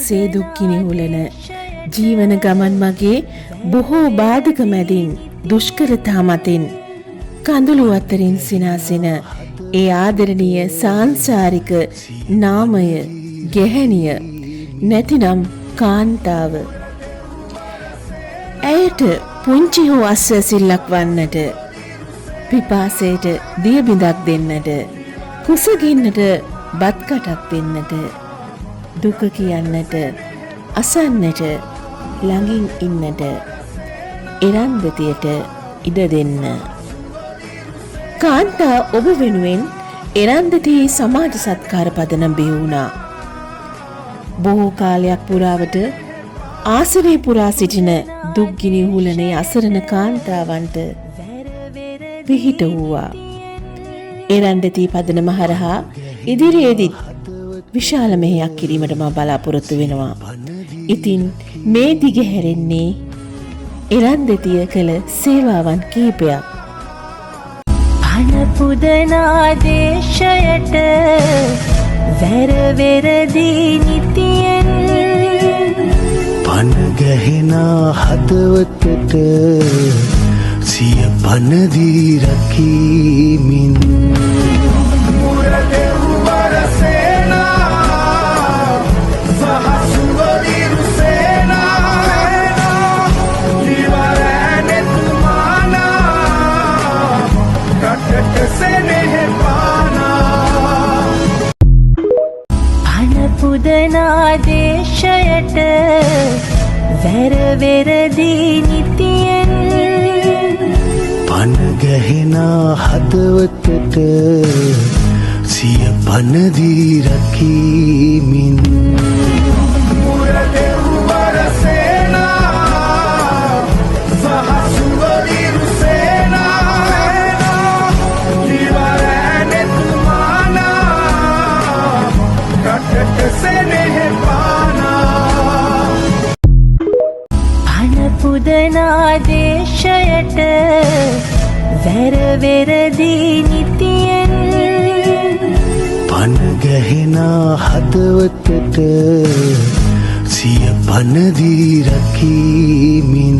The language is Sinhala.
සේ දුක් ගිනි හුලන ජීවන ගමන් මගේ බොහෝ බාධක මැදින්, දුෂ්කරතා මතින්, කඳුළු අතරින් සිනාසෙන ඒ ආදරණීය සාංසාරික නාමය ගැහැණිය නැතිනම් කාන්තාව, ඇයට පුංචි හෝ අස්වැසිල්ලක් වන්නට, පිපාසයට දිය බිඳක් දෙන්නට, කුසගින්නට බත් කටක් දෙන්නට, දුක කියන්නට, අසන්නට, ළඟින් ඉන්නට එරන්දතියට ඉඩ දෙන්න. කාන්තා ඔබ වෙනුවෙන් එරන්දති සමාජ සත්කාර පදනම් බිහි වුණා. බොහෝ කාලයක් පුරාවට ආසනය පුරා සිටින දුක්ගිනි උහුලනේ අසරණ කාන්තාවන්ට පිහිට වූවා. එරන්දති පදනම හරහා ඉදිරියේදීත් විශාල මෙහෙයක් කිරීමට මා බලාපොරොත්තු වෙනවා. ඉතින් මේ දිග හැරෙන්නේ එරන්දතිය කළ සේවාවන් කිහිපයක්. පණ පුදනා දේශයට වැර වෙරදී නිතියෙන්, පණ ගැහෙන හදවතට සිය පණ දී රකීමින්. පණ පුදනා දේශයට වැර වෙරදී නිතියෙන්, පණ ගැහෙන හදවතට සිය පණ දී රකීමින්. පණ පුදනා දේශයට වැර වෙරදී නිතියෙන්, පණ ගැහෙන හදවතට සිය පණ දී රකීමින්.